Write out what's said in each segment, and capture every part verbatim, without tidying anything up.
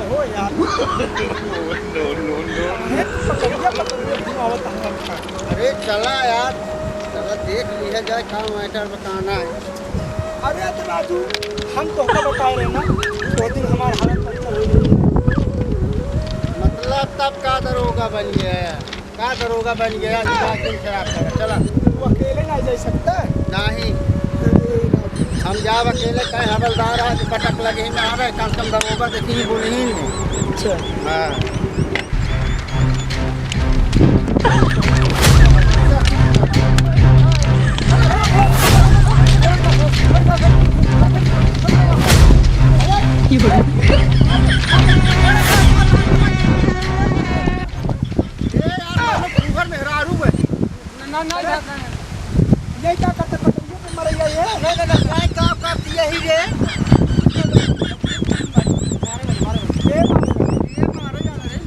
हो यार। No, no, no। अरे पकड़िया, पकड़िया, क्यों आवत है हमका? अरे चला यार, चला देख लिया जाए, का matter बताना है। अरे तो राजू, हम तोहका बताए रहे ना, वो दिन हमार हालत पत्थर हो गई। मतलब तब का दरोगा बन गया? का दरोगा बन गया, दिमाग दिन खराब करा। चला। तू अकेले ना जा सकता? नहीं। हम जाब अकेले, कहे हवलदार आज पटक लगे ही ना आवे, कम से कम दरोगा देखी ही बोली ही नहीं। अच्छा। हाँ। ये यार, हम लोग घर में मेहरारू है। ना, ना, ना, ना, ना। ये क्या करते पतंगियों पे मरैया ये? नहीं, नहीं, नहीं, नहीं, का, का दिया ही रे? ये मारे। ये मारे जा रहे।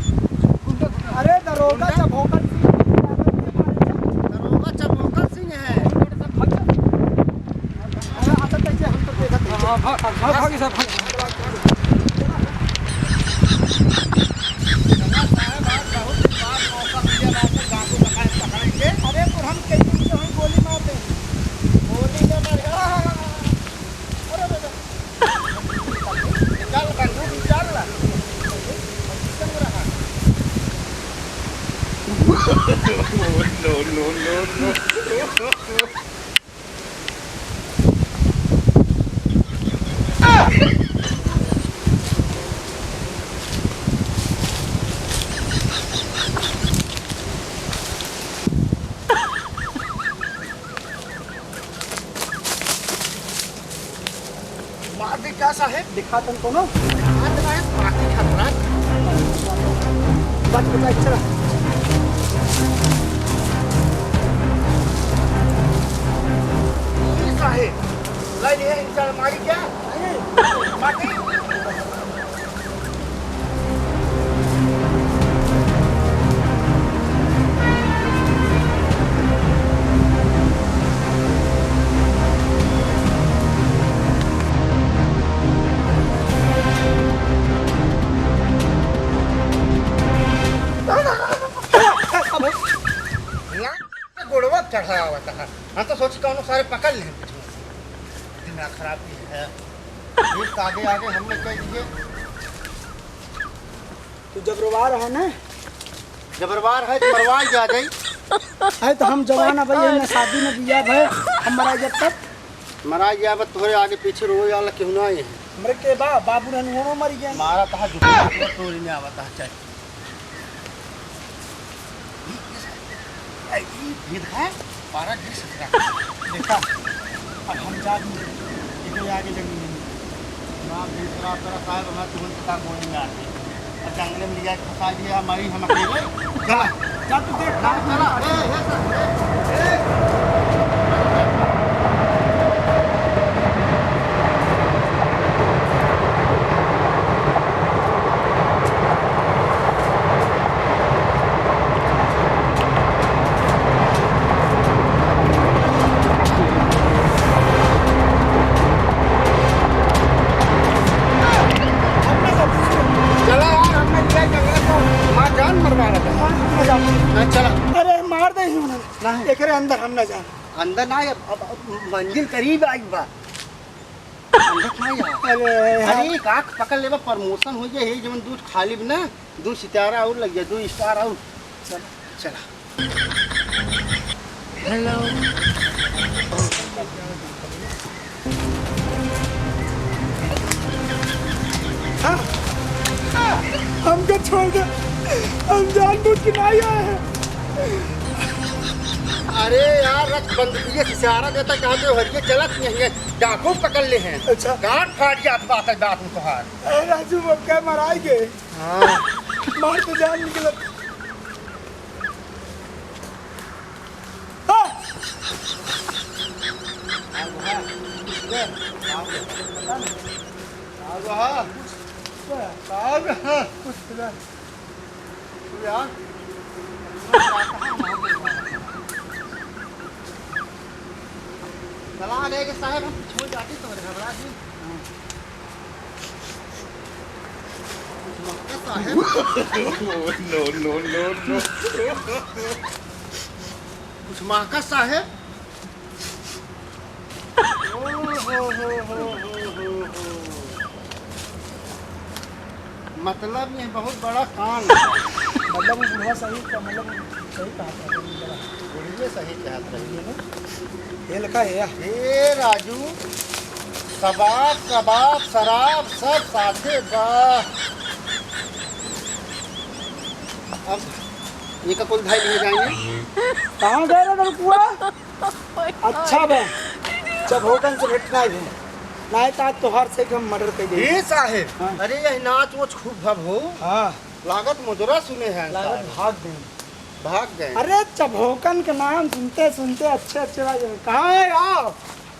अरे, दरोगा गुंडा। चभोकर सिंह। दरोगा चभोकर सिंह है। अरे, आता कैसे हम तो देखा थे। हाँ, भाग, भाग, भाग, भाग, भाग। अरे, तो हम कैसे उनसे हम गोली मार दें? गोली ना मारे। हाँ, हाँ, हाँ, हाँ। अरे, अरे, अरे। निकाल, बंदूक निकाल ला। No, no, no, no। मार दे क्या साहेब? दिखा तुम कोनो। मार दे साहेब, बाकी खतरा। बच, बच, चला। ये साहेब, लाई लिया इंसान मारी क्या? अरे। बाकी। ना, गोड़वा चढ़ा हुआ था। हम तो सोची कौनो सारे पकड़ लें। दिमाग खराब भी है। ये तो आगे, आगे हमने कह दिए। तू जबरवार है ना? जबरवार है तो मरवाई जा जाई। है तो हम जवान अब, ये ना शादी ना बियाह है, हम मरा जब तक। मरा गया बस तोहरे आगे पीछे रोए वाला केहू ना है। हमरे के बा, बाबू रहन, वो मर गया। मारा तहा जुटा, तोरी में आवता है, चल। ए, ई भेद है, पारा जी ससुरा। देखा, अब हम जात नहीं, इधर आगे जंगल में। ना, भेद खराब करा साहब, हमारे तुरंत पता गोली में आते। और जंगल में लिया के फंसा दिया, हमारी हम अकेले। चला। जा तू देख, ना, चला। ए, ए, सर, ए, ए। चला यार, हमने क्या जंगल को माँ जान मरवा रहा था। हाँ, चला। अरे, मार दे ही उन्होंने। नहीं। एकरे अंदर हम ना जान। अंदर ना, अब, अब, अब मंजिल करीब आई बा। अंदर ना जा। अरे यार। अरे, एक आँख पकड़ लेबा, promotion हो जाए, यही जवन दू खाली ना, दू सितारा और लग जाए, दू star और। चल, चला। Hello। हाँ, हाँ, हमको छोड़ दे, हम जानबूझ के नहीं आए हैं। अरे यार, रख बंदूकिया से इशारा देता, कहा तो हरिये चलत नहीं है, डाकू पकड़ ले हैं। अच्छा। गांड फाड़ गया बात, बात में तोहार। अरे राजू, वो क्या मराई गए? हाँ। मार तो जान निकलत। हाँ। चला ले के साहेब, हम छोड़ जाती तो घबरा जी। साहेब। No, no, no, no। कुछ महका साहेब। ओ हो, हो, हो। मतलब, ये बहुत बड़ा कांड है। मतलब, वो बुढ़वा सही का, मतलब, सही कहा था, बुढ़िया सही कहत रही। ये लिखा है या? ए राजू, कबाब, कबाब, शराब, सब साथे बा। अब ये का कुल भाई ले जाएंगे? कहाँ गए रे लड़कुआ? अच्छा बा, चभोकन से भेंटना है, नाहीं तो आज तोहार से हम मर्डर कर देंगे। ए साहेब, हाँ। अरे यह नाच वोच खूब भव हो। हाँ। लागत मुजरा सुने हैं लागत साहब। भाग गए। भाग गए। अरे चभोकन के नाम सुनते सुनते अच्छे अच्छे भाई कहाँ है? आओ,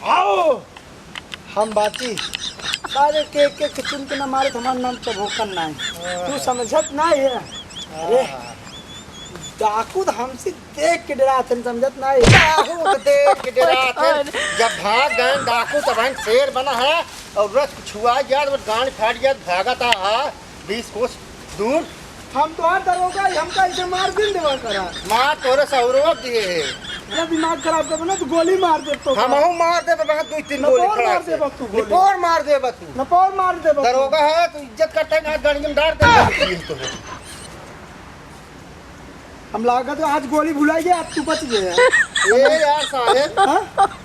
आओ। हम बाची। सारे के, के, के चुन के ना मारे तो हमारा नाम चभोकन ना है। हाँ। तू समझत ना है। अरे, हाँ। डाकू तो हमसे देख के डरात हैं, समझत ना है। डाकू तो देख के डरात हैं। जब भाग गए डाकू तब हम शेर बना है और रस छुआ गया तो गांड फाट गया, भागत आ, आ, बीस कोस दूर। हम तो आ दरोगा ही, हमका इसे मार दिन देवा करा। मार तोरे सौरव दिए है। मेरा दिमाग खराब कर ना, तू गोली मार दे तो। हम हूँ मार दे तो बहुत दो तीन गोली लपोर खड़ा मार से। दे बस तू गोली। लपोर मार दे बस तू। लपोर मार दे बस तू। दरोगा है, तू इज्जत करता है, आज गाड़ी में डाल दे बस तू। हम लागत है आज गोली भुलाई गया, आज तू बच गया। ए यार साहेब, हाँ?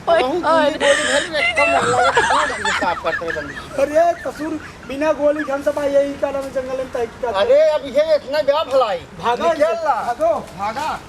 बहुत दूरी गोली भर में एकदम लागत है, कौन बंदे साफ करते हैं बंदे? अरे कसूर बिना गोली घन सपा यही कारण जंगल में तय किया। अरे अब ये इतना बड़ा भलाई। भागो निकल इनसे, ला। भागो। भागा।